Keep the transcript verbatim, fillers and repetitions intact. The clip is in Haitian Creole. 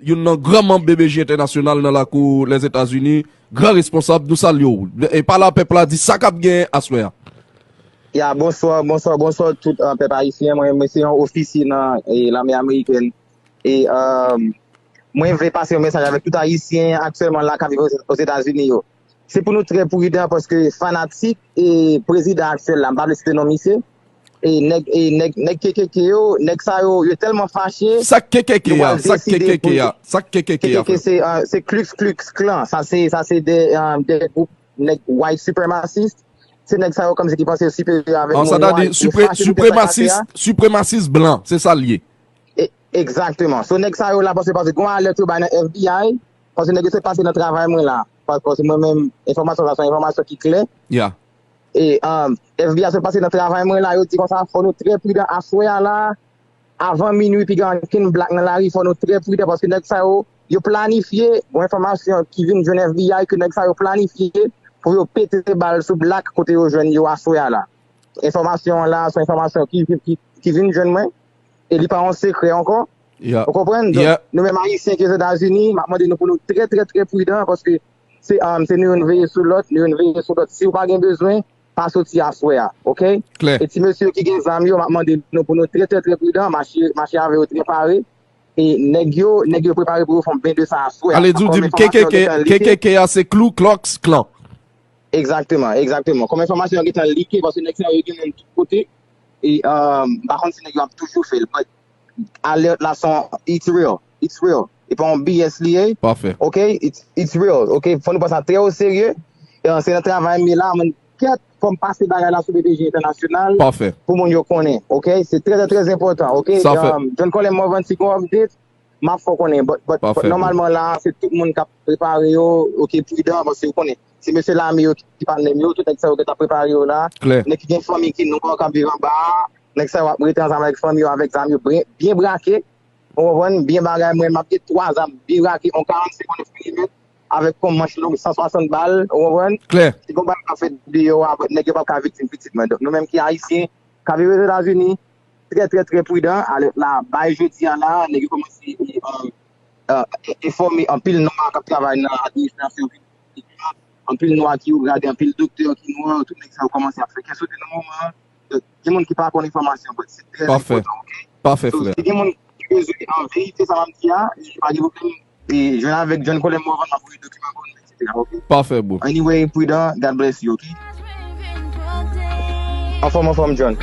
youn nan gran manm B B J Entènasyonal nan lakou Lèzetazini, gran responsab, nou salye w. E pale a pèp la, di sa k ap genyen aswè a. Ya, bonswa, bonswa, bonswa tout uh, pèp ayisyen. Mwen, mwen se yon ofisye nan eh, lame amerikèn. E uh, mwen vle pase yon mesaj avèk tout ayisyen aktyèlman la k ap viv Ozetazini yo. Se pou nou trè pridan paske fanatik e prezidan aktyèl la, m pa vle site non misye, e nèg e nèg nèg K K K yo, nèg sa yo, yo tèlman fache. Sa K K K a, sa K K K a, sa K K K a. K K K se uh, se Klux Klux Klan, sa se sa se de uh, de gwoup nèg white supremacist. Se nèg sa yo kòmsi ki panse yo siperyè avèk moun nwa, yo fache pou sa k pase a. Supremasis blan, se sa l ye. Egzakteman. So nèg sa yo la panse paske gon alèt yo bay nan F B I, paske nèg yo se pase nan travay mwen la. Paske mwen menm enfòmasyon sa se yon enfòmasyon ki klè. Ya. E um, F B I se pase nan travay mwen la, yo di konsa fò nou trè pridan aswè a la. Avan minwi piga ankenn blak nan lari, fò nou trè pridan paske nèg sa yo yo planifye, bon enfòmasyon ki vin jwenn F B I ke nèg sa yo planifye pou yo pete bal sou blak kote yo jwenn yo aswè a la. Enfòmasyon an la se yon enfòmasyon ki, ki, ki vin jwenn mwen e li pa yon sekrè ankò. Ou konprann? Donk, nou menm ayisyen ki Ozetazini, m ap mande nou pou nou trè, trè, trè pridan paske se um, se nou youn veye sou lòt, nou youn veye sou lòt. Si w pa gen bezwen, pa soti aswè a, oke? E ti mesye yo ki gen zam yo, m ap mande nou pou nou trè, trè, trè pridan, mache, mache avè yo trè pare. E nèg yo, nèg yo prepare pou yo fè yon ben de sa aswè a. Ale di w di m K K K a se Ku Klux Klan. Egzakteman, egzakteman. Kòm enfòmasyon an gentan like, paske nèg sa yo gen moun tout kote. E um, m pa konn si nèg yo ap toujou fè l, but alèt la se yon it's real, it's real. E pa yon B S li ye. Pafè. Ok, it's, it's real. Ok, fò nou pran sa trè o serye. E se nan travay m ye la, mwen kèt fò m pase bagay la sou B B J entènasyonal. Pafè. Pou moun yo konnen. Ok, se trè trè trè enpòtan. Ok, John Colem Morvan si gon update, m ap fè w konnen. But, but, but nòmalman la, se tout moun k ap prepare yo, ok, pridan, paske ou konnen. Se mesye lame yo ki patnè m yo, tout nèg sa yo gentan prepare yo la. Nèg ki gen fanmi ki nwa k ap viv anba a, nèg sa yo ap rete ansanm avèk fanmi yo, avèk zam yo byen, byen brake. Ou konprann? Byen bagay, mwen, m ap gen twa zam byen brake, yon karannsenk, yon nèf milimèt, avèk yon manch long san swasant bal, ou konprann? Klè. Si gon bagay k ap fèt deyò a, nèg yo p ap ka viktim pitit mwen. Donk, nou menm ki ayisyen, k ap viv Ozetazini, trè, trè, trè pridan. Alèt la bay jodi a la, nèg yo kòmanse e, e, enfòme anpil nwa k ap travay nan administrasyon piblik la, anpil nwa ki wo grade, anpil doktè ki nwa, tout nèg sa yo kòmanse ap fè kè sote nan moman an. Donk, gen moun ki pa konn enfòmasyon, but se trè enpòtan, ok? Pafè, frè. So, si gen moun ki bezwen an verite sa m ap di a, pa gen pwoblèm. E jwenn avèk John Colem Morvan, m ap voye dokiman ba w, etsetera, ok? Pafè, bro. Anyway, pridan, God bless you, ok? Anfòm, anfòm, John.